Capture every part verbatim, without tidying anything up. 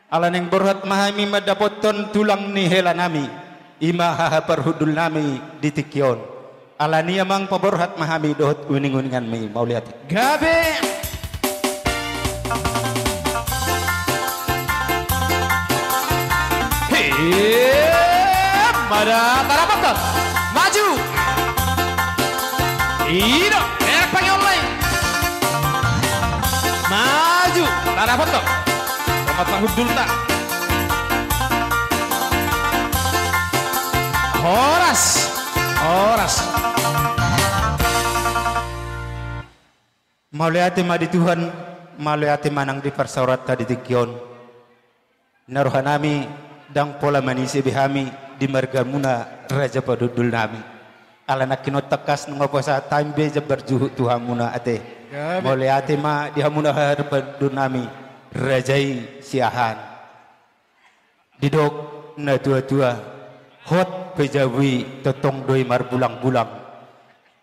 Ala naeng borhat ma hami mandapothon tulang ni hela nami, i ma haha parhundul nami di tingki on. Alani i amang paborhat ma hami dohot uning-uninganmi, mauliate. Gabe. Hei, mada tarapothon. Maju. Ido, erek pangion lai. Maju, tarapothon. Sama parhundulta. Horas, horas. Mauliate ma di Tuhan, mauliate ma nang di parsaoranta di tingki on. Na roha nami, ndang pola manise be hami di margamuna raja parhundul nami. Ala nangkin on tangkas nunga hupasahat hami be jambar juhut tu hamuna ate. Gabe. Mauliate ma di hamuna haha parhundul nami, raja i Siahaan. Didok na tua-tua, hot pe jabu i tongtong do i marbulang-bulang.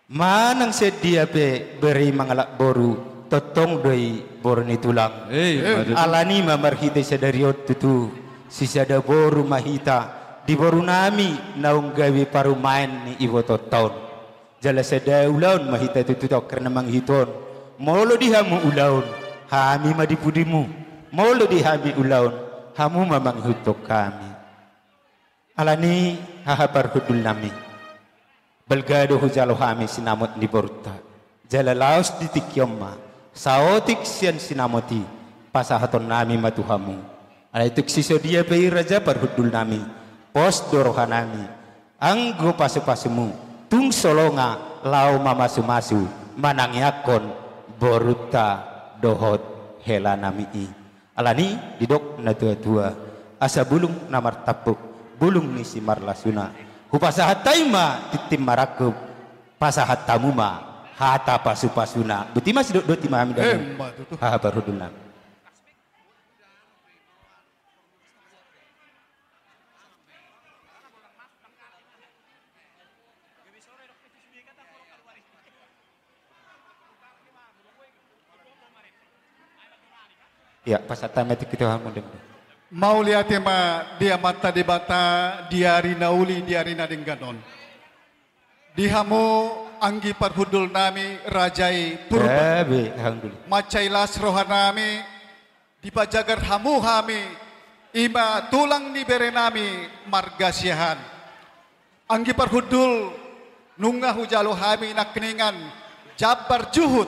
Manang sian dia pe bere i mangalap boru, tongtong do i boru ni tulang. Hei, eh, maju. Alani i ma marhite sadari on tutu, sisada boru ma hita di boru nami naung gabe parumaen ni ibotonta on. Jala sada ulaon ma hita tutu tongkin na mangihuthon. Molo di hamu ulaon, hami ma di pudimu. Molo di hami ulaon, hamu ma mangihuthon hami. Alani i haha parhundul nami, balga do hujalo hami sinamot ni borunta. Jala laos di tingki on ma, saotik sian sinamot i, pasahaton nami ma tu hamu. Alai tung siso dia pe i raja parhundul nami, pos do roha nami. Anggo pasu-pasumu, tung so longa laho mamasu-masu, manangiangkon borunta dohot hela nami i. Alani i didok na tua-tua, asa bulung na martampuk, bulung ni simarlasuna. Hupasahat hami ma tintin marangkup, pasahat hamu ma hata pasu-pasuna. Boti ma sidok-doti ma hami. Eh, damang. Emma tutu. Haha parhundul nami. Iya, pasahat hami ma tintin tu hamu. Mauliate ma di Amanta Debata di ari na uli, di ari na denggan on. Di hamu anggi parhundul nami raja i Purba. Eh, be, alhamdulillah. Mansai las roha nami, dipajagar hamu hami, i ma tulang ni bere nami marga Siahaan. Anggi parhundul, nunga hujalo hami nangkiningan jambar juhut,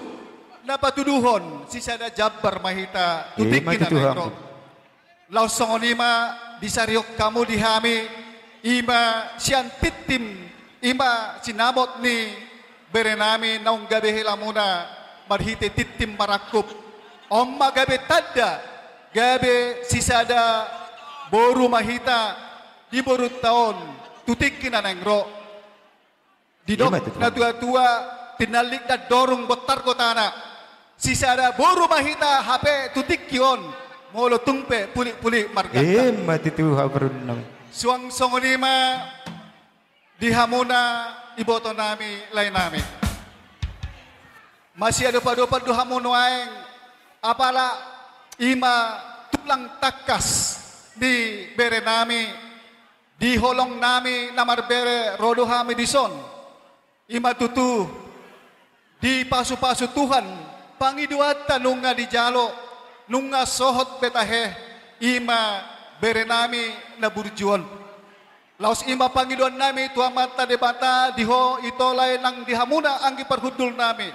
na patuduhon sisada jambar ma hita tu tingki na naeng ro. Laos songon i ma disarihon hamu di hami, i ma sian tintin, i ma sinamot ni bere nami naung gabe helamuna marhite tintin marangkup. On ma gabe tanda, gabe sisada boru ma hita di borunta on tu tingki na naeng ro. Didok na tua-tua, tinallik ndang dorung bontar gotana. Sisada boru ma hita hape tu tingki on, molo tung pe pulik-pulik marganta. Emma tutu haha parhundul nami. Suang songon i ma di hamuna iboto nami, lae nami. Masiadopan-adopan do hamu nuaeng, apala i ma tulang tangkas ni bere nami, di holong nami na marbere ro do hami dison. I ma tutu, dipasu-pasu Tuhan, pangidoanta nunga dijalo, nunga sohot be tahe, i ma bere nami na burju on. Laos i ma pangidoan nami tu Amanta Debata di ho ito lae nang di hamuna anggi parhundul nami.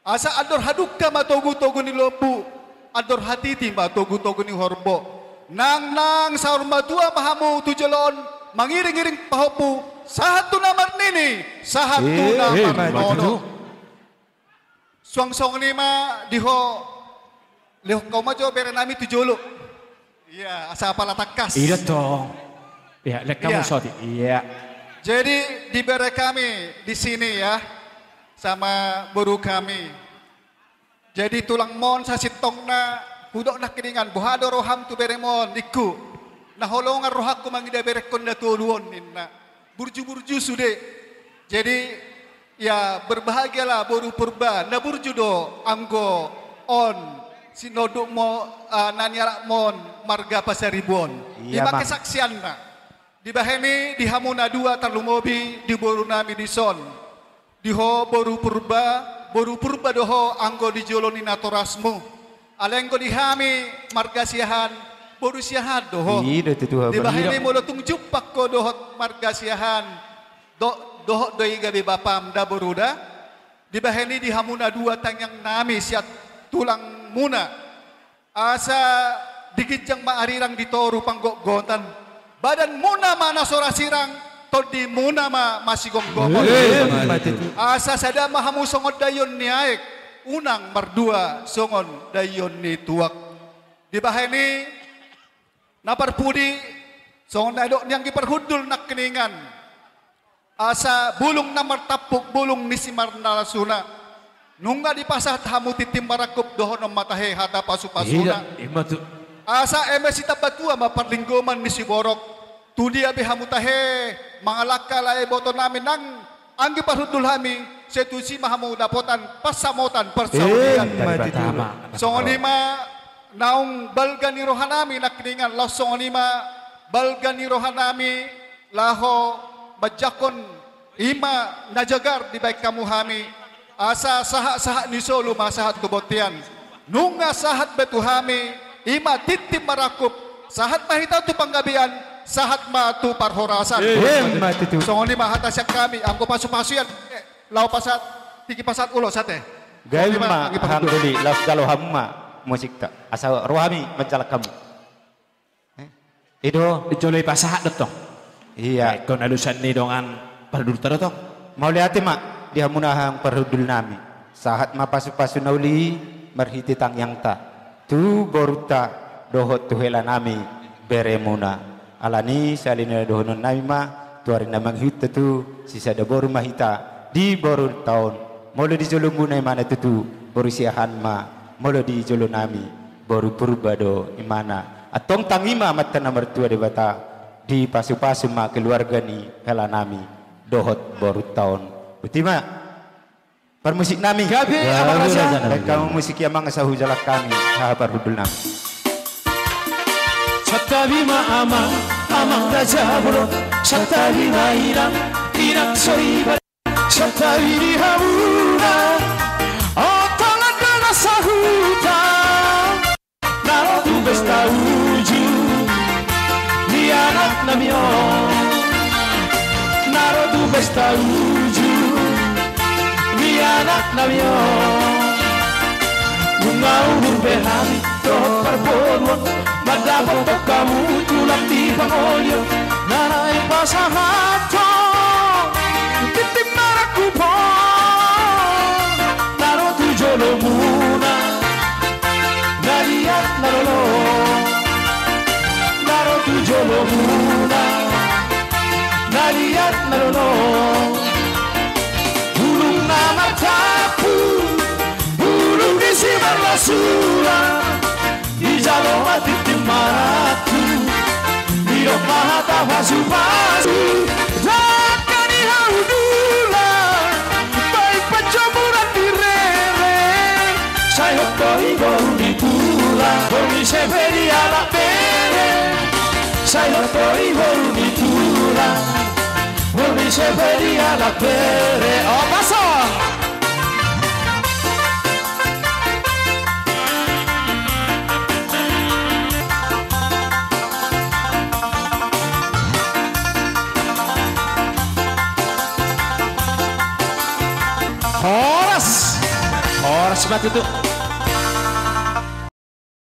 Asa andor hadungka ma togu-togu ni lombu, andor hatiti ma togu-togu ni horbo. Nang, nang saur matua ma hamu tu joloan on, mangiring-iring pahompu, sahat tu na marnini, sahat tu na marnono. Suang songon i ma di ho, lehon hamu ma jo bere nami tu jolo. Iya, asa apala tangkas. Iya tong. Iya, lehon hamu soti. Iya. Jadi di bere kami di sini ya, sama boru kami. Jadi tulang mon sasintongna, hudok nangkiningan, boha do roham tu berem on, ningku. Na holongan rohangku mangida berengkon na tolu on, ninna. Burju-burju sude. Jadi, ya, berbahagialah boru Purba, na burju do anggo on Sinonduk mo, ah, na nialap mon marga Pasaribu on. Iya, ima kesaksianna. Dibahen i di hamu na dua tarlumobi di boru nami dison. Di ho boru Purba, boru Purba do ho anggo di jolo ni natorasmu. Alai anggo di hami marga Siahaan, boru Siahaan do ho. I do tutu. Dibahen i molo tung jumpang ho dohot marga Siahaan, do, dohot do i gabe bapam da boru da. Dibahen i di hamu na dua tangiang nami sian tulang muna. Asa di ginjang ma arirang, di toru panggotgotan. Badan muna ma na so ra sirang, tondi muna ma masigomgomon. Asa sada ma hamu songon daion ni aek, unang mardua songon daion ni tuak. Dibahen i na parpudi, songon na didok ni anggi parhundul nangkiningan. Asa bulung na martampuk bulung ni simarnasuna. Nunga dipasahat hamu tintin marangkup, dohonon ma tahe hata pasupasuna. Asa eme sitambatua ma parlinggoman ni siborok. Tu dia pe hamu tahe mangalangka, lae boto nami nang anggi parhundul hami, sai tusi ma hamu dapotan pansamotan parsaulian. Songon i ma naung balga ni roha nami nangkiningan, laos songon i ma balga ni roha nami laho manjangkon ima na jagar dibahen hamu hami, asa sahat-sahat ni solu ma sahat tu bontean. Nunga sahat be tu hami ima tintin marangkup, sahat ma hita tu panggabean, sahat ma tu parhorasan. Songon i ma hata sian hami, anggo pasupasu i, eh, laho pasahat, tingki pasahat ulos ate. Gabe ma hang doli, laos jalo hamu ma musikta, asa ro hami manjalang hamu. Eh? I do. Jolo i pasahat do tong. Iya. Ingkon alusan ni dongan parhundulta do tong. Mauliate ma di hamuna hang parhundul nami. Sahat ma pasupasu na uli marhite tangiangta tu borunta dohot tu hela nami beremuna. Alani sahali ni na dohonon nami ma, tu ari na mangihut tutu sisada boru ma hita di borunta on. Molo di jolomuna imana tutu boru Siahaan ma, molo di jolo nami boru Purba do imana. Antong tangi ma Amanta na martua Debata, dipasupasu ma keluarga ni hela nami dohot borunta on. Botima. Parmusik nami. Gabe, amang raja. Baen hamu musik i amang, asa hujalang hami haha parhundul nami. Santabi ma amang, amang raja bolon. Santabi ma inang, inang soripada. Santabi di hamuna, oto na dua na sahuta. Na ro tu pesta uju ni anak nami on. Na ro tu pesta uju ni anak nami on. Nunga uhum be hami dohot parboruon, mandapothon hamu tulang di pangoli on. Na naeng pasahathon tintin marangkup on. Na ro tu jolomuna na liat na lolo. Na ro tu jolomuna na liat na lolo. Bulung na martampuk bulung ni simarnasuna. Dijalo ma tintin marangkup, didok ma hata pasupasu. Dangka ni hahundulan baen panjomuran ni rere. Sai hot do i boru ni tulang, boru ni sepe dialap bere. Sai hot do i boru ni tulang, boru ni sepe dialap bere. O paso. Horas. Horas ma tutu.